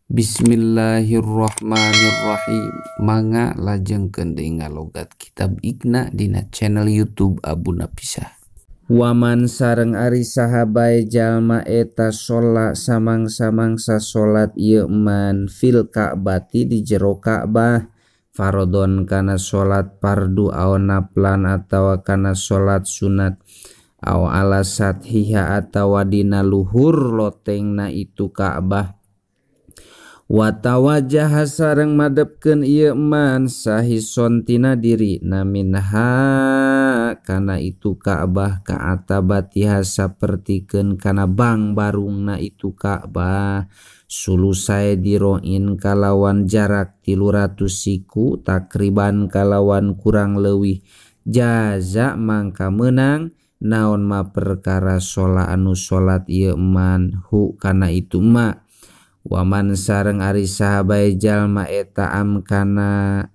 Bismillahirrahmanirrahim. Mangga lajengkeun deui ngalogat kitab Iqna dina channel YouTube Abu Napisah. Waman sareng ari saha bae jalma eta sholat samang-samangsa salat ieu man fil Ka'bati di jero Ka'bah farodon kana salat fardu aw naflan atawa kana salat sunat aw ala sathiha atawa dina luhur lotengna itu Ka'bah. Watawajaha sareng madepkeun ieu man sahison tina diri naminha kana itu Ka'bah ka'atabatiha sapertikeun kana bang barungna itu Ka'bah sulusai diroin kalawan jarak 300 siku takriban kalawan kurang leuwih jaza mangka meunang naon ma perkara sholat anu salat ieu man hu kana itu ma. Waman sareng ari saha bae jalma eta amkana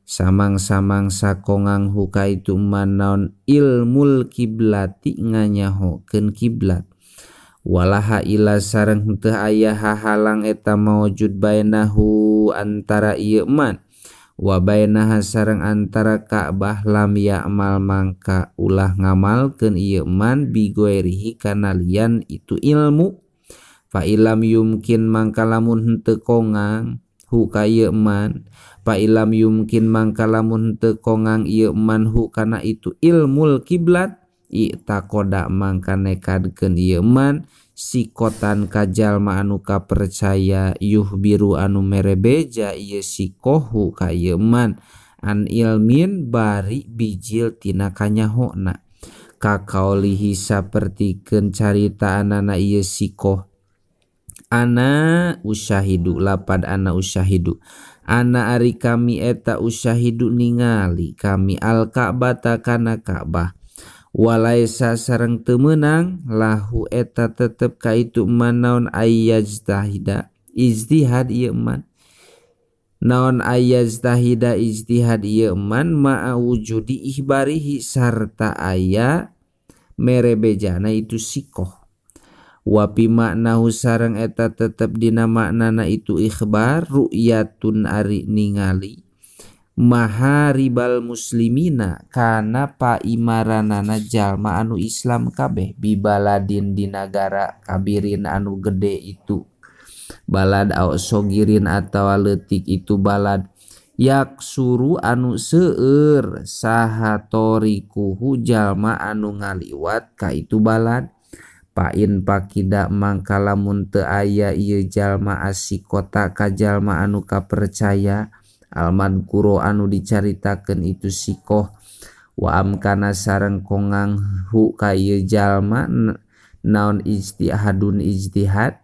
samang-samangsa kongang huka itu man naon ilmul kiblati nganyahokeun kiblat walaha ila sareng henteu aya hahalang eta maujud bainahu antara ieu man wa bainaha sareng antara Ka'bah lam ya'mal mangka ulah ngamalkeun ieu man bigoirihi kana lian itu ilmu. Fa ilam yumkin mangka lamun henteu kongang hu ka ieu man fa ilam yumkin mangka lamun henteu kongang ieu man hu kana itu ilmul kiblat i'taqada mangka nekadkeun ieu man sikotan ka jalma anu kapercaya yuhbiru anu mere beja ieu sikohu ka ieu man an ilmin bari bijil tina kanyahona kakaulihi sapertikeun caritaanana ieu sikoh ana usyahidu lapad ana usyahidu ana ari kami eta usyahidu ningali kami al Ka'bata kana Ka'bah walaisa sareng teu meunang lahu eta tetep ka itu man naon ayyajtahida ijtihad ieu man naon ayyajtahida ijtihad ieu man ma'a wujudi ihbarihi sarta aya mere bejana itu sikoh. Wapi maknahu sareng eta tetep dina maknana itu ikhbar ru'yatun ari ningali maharibal muslimina kana paimaranana jalma anu Islam kabeh bibaladin di nagara kabirin anu gede itu balad au sogirin atawa leutik itu balad yaksuru anu seueur saha torikuhu jalma anu ngaliwat ka itu balad. Pain pakida mangka lamun teu aya ieu jalma asikota ka jalma anu kapercaya almadkuro anu dicaritakeun itu sikoh wa amkana sareng kongang hu ka ieu jalma naon ijtihadun ijtihad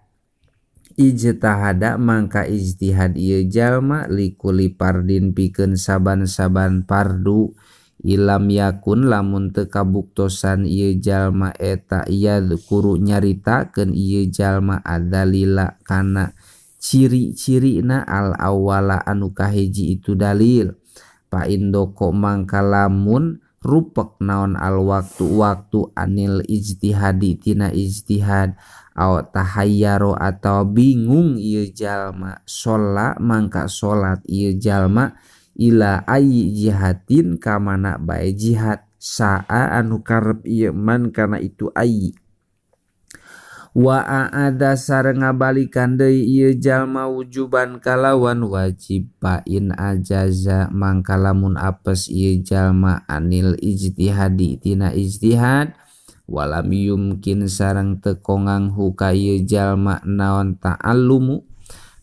ijtahada mangka ijtihad ieu jalma likuli pardin pikeun saban-saban pardu ilam yakun lamun teu kabuktosan ieu jalma eta yadzkuru nyaritakeun ieu jalma adalila kana ciri-cirina al awwala anu kahiji itu dalil fa indoko mangka lamun rupek naon al waktu-waktu anil ijtihadi tina ijtihad aw tahayyaro atau bingung ieu jalma sholat mangka salat ieu jalma ila ayi jihatin kamana bae jihad saa anu karep ieu man kana itu ayi wa aada sareng ngabalikan deui ieu jalma wujuban kalawan wajib fa in ajaza mangka lamun apes ieu jalma anil ijtihadi tina ijtihad walam yumkin sareng teu kongang hu ka ieu jalma naon ta'allumu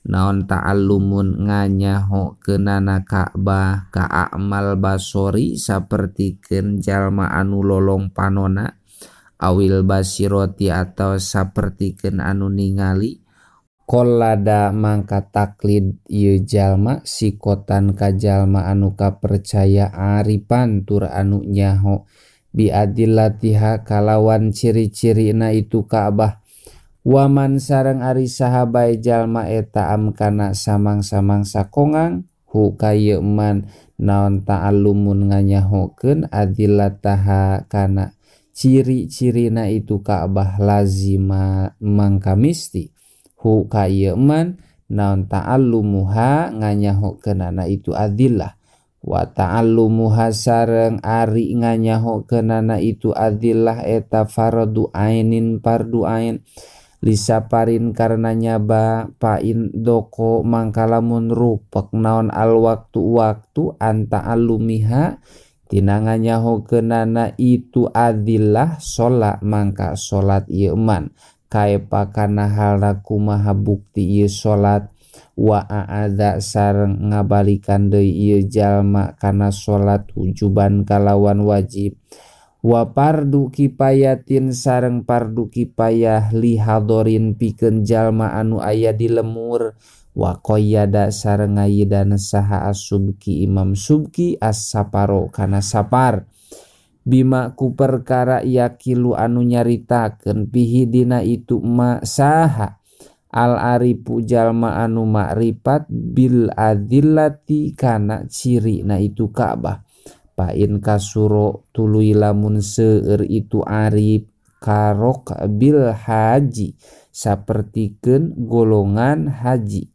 naon ta'allumun nganyahokeunana Ka'bah ka a'mal basori sapertikeun jalma anu lolong panona awil basiroti atau sapertikeun anu ningali kolada mangka taklid ieu jalma sikotan ka jalma anu kapercaya aripan tur anu nyaho biadillatiha kalawan ciri-cirina itu Ka'bah. Waman sareng ari saha bae jalma eta amkana samang-samangsa kongang hu ka ieu man naon ta'allumun nganyahokeun adillataha kana ciri-cirina itu Ka'bah lazima mangka misti hu ka ieu man Naon ta'allumuha nganyahokeunana itu adillah wa ta'allumuha sareng ari nganyahokeunana itu adillah eta fardu ainin fardu ain lisaparin karena nyaba pain doko mangkalamun rupek naon al waktu-waktu anta alumiha tina nganyahokeunana itu adillah sholat mangka sholat ieu man kaepa kana halna kumaha bukti ieu sholat wa aada sareng ngabalikan deui ieu jalma kana sholat wujuban kalawan wajib wa pardu kipayatin sareng pardu kipayah li hadorin pikeun jalma anu aya di lemur wa qayyada sareng ngayidan saha as-Subki Imam Subki as-saparo kana sapar bima ku perkara yakilu anu nyaritakeun pihi dina itu ma saha al arifu jalma anu makrifat bil adillati kana ciri na itu Ka'bah pain kasuro tuluy lamun seueur itu arif karok bil haji sapertikeun golongan haji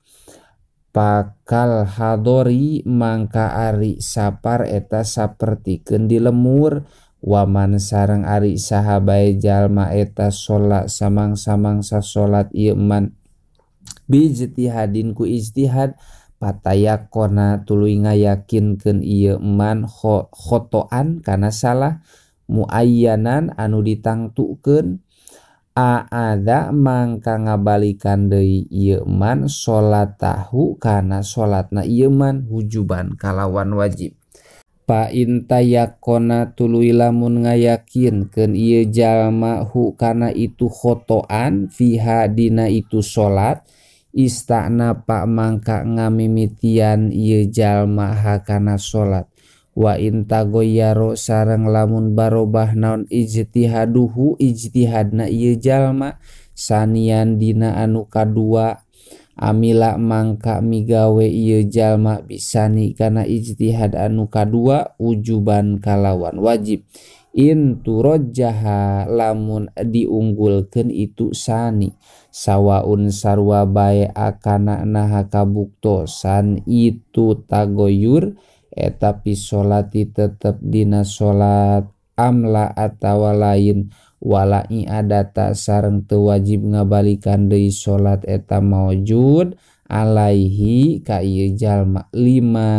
pakal hadori mangka ari sapar eta sapertikeun di lemur waman sareng ari saha bae jalma eta salat samang-samangsa salat ieu man bijtihadin ku ijtihad patayakona tuluy ngayakinkeun ieu man khotoan kana salah muayyanan anu ditangtukeun aada mangka ngabalikan deui ieu man salatahu kana salatna ieu man wujuban kalawan wajib pa intayakona tuluy lamun ngayakinkeun ieu jalma hu kana itu khotoan fiha dina itu salat istana pak mangka ngamimitian ieu jalma hakana salat wa intagoyaro sareng lamun barobah naon ijtihaduhu ijtihadna ieu jalma sanian dina anu kadua amila mangka migawe ieu jalma bisani kana ijtihad anu kadua wujuban kalawan wajib in turajjaha lamun diunggulkeun itu sani sawaun sarua bae akana naha kabuktosan itu tagoyur eta pi sholati tetep dina salat amla atawa lain wala i'adata sareng teu wajib ngabalikan deui salat eta maujud alaihi ka ieu jalma lima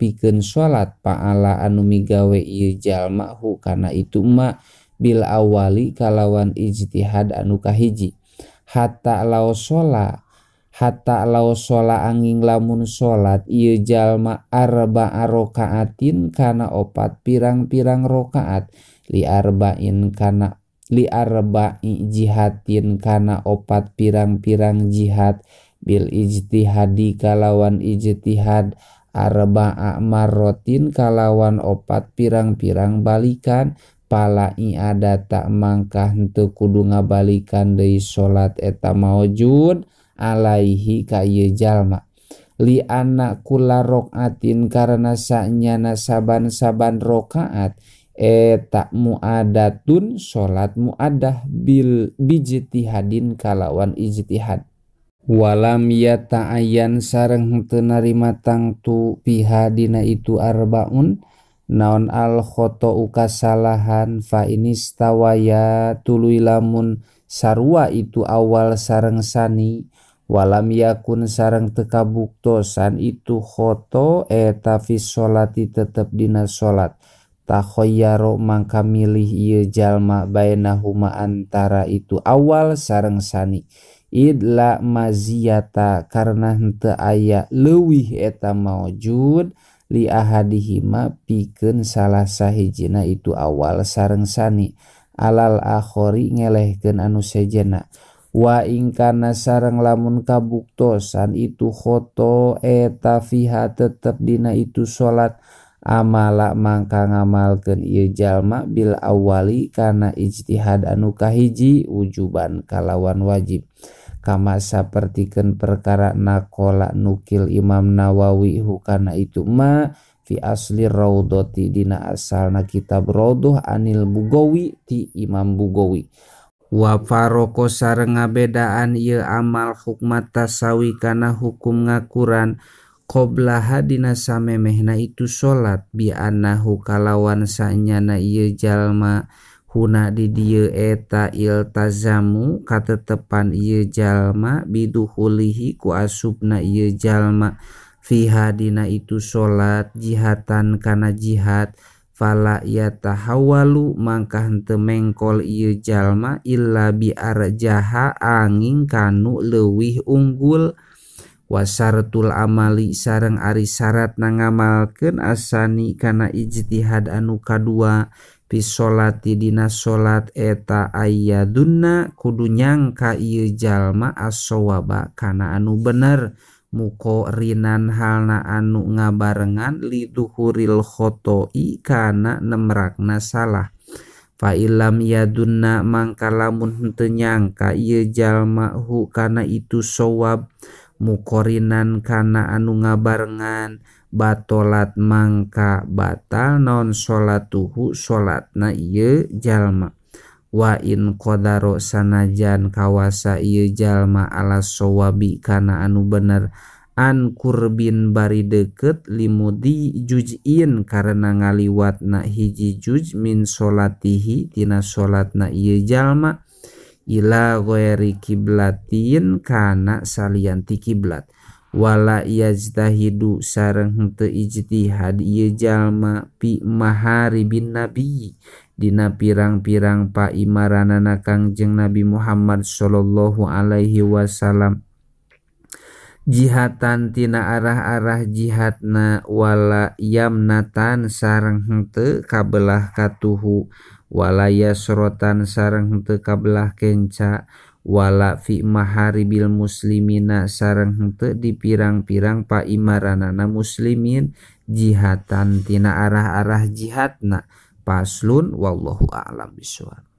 pikeun salat paala anu migawe ieu jalma hu kana itu ma bil awali kalawan ijtihad anu kahiji hatta law sholat angin lamun sholat ieu jalma arba'a rokaatin kana opat pirang-pirang rokaat li arba'in kana li arba'i jihatin kana opat pirang-pirang jihad bil ijtihadi kalawan ijtihad arba'a marrotin kalawan opat pirang-pirang balikan pala i'adata mangka henteu kudu ngabalikan deui salat eta maujud alaihi ka ieu jalma li anna kula rokaatin karena sanyana saban-saban rokaat eta muadatun salat muadah bil bijtihadin kalawan ijtihad walam yata'ayyan sareng henteu narima tangtu piha dina itu arbaun naon al khota'u kasalahan fa inistawaya tuluy lamun sarua itu awal sareng sani walam yakun sareng teu kabuktosan itu khoto eta fi sholati tetep dina salat takhayyaro mangka milih ieu jalma bainahuma antara itu awal sareng sani idla maziyata karena henteu aya leuwih eta maujud li ahadihima pikeun salah sahijina itu awal sareng sani alal akhori ngelehkeun anu sejenna wa ingkana sareng lamun kabuktosan itu khoto eta fiha tetep dina itu salat amala mangka ngamalkeun ieu jalma bil awali kana ijtihad anu kahiji wujuban kalawan wajib kama sapertikeun perkara nakola nukil Imam Nawawi hukana itu ma fi asli raudhati dina asalna kitab Raudhah anil Bugawi ti Imam Bugawi. Wa faroko sareng ngabedaan ieu amal hukmat tasawi kana hukum ngakuran qoblaha dina samemehna itu salat bi annahu kalawan sanyana ieu jalma huna di dieu eta iltazamu katetepan ieu jalma biduhulihi ku asupna ieu jalma fiha dina itu salat jihatan kana jihad fala yatahawalu mangka henteu mengkol ieu jalma illa bi arjaha angin kanu leuwih unggul wasartul amali sareng ari syarat na ngamalkeun asani kana ijtihad anu kadua fi sholati dina salat eta ayyadunna kudu nyangka ieu jalma as-shawaba kana anu bener muqarinan halna anu ngabarengan liduhuril khotoi kana nemrakna salah fa illam yadunna mangka lamun henteu nyangka ieu jalma hu kana itu shawab muqarinan kana anu ngabarengan batolat mangka batal non sholatuhu sholatna ieu jalma wa in qadaro sanajan kawasa ieu jalma ala shawabi kana anu bener an kurbin bari deukeut limudi juz'in karena ngaliwatna hiji juz min sholatihi tina sholatna ieu jalma ila ghairi kiblatin kana salian ti kiblat wala yajtahidu sareng henteu ijtihad ieu jalma pi maharibin nabi dina pirang-pirang paimaranana Kangjeng Nabi Muhammad sallallahu alaihi wasallam jihatan tina arah-arah jihadna wala yamnatan sareng henteu kabelah katuhu wala yasrotan sareng henteu kabelah kenca wala fi maharibil muslimina sareng henteu di pirang-pirang paimaranana muslimin jihatan tina arah-arah jihadna. Paslun wallahu a'lam bishawab.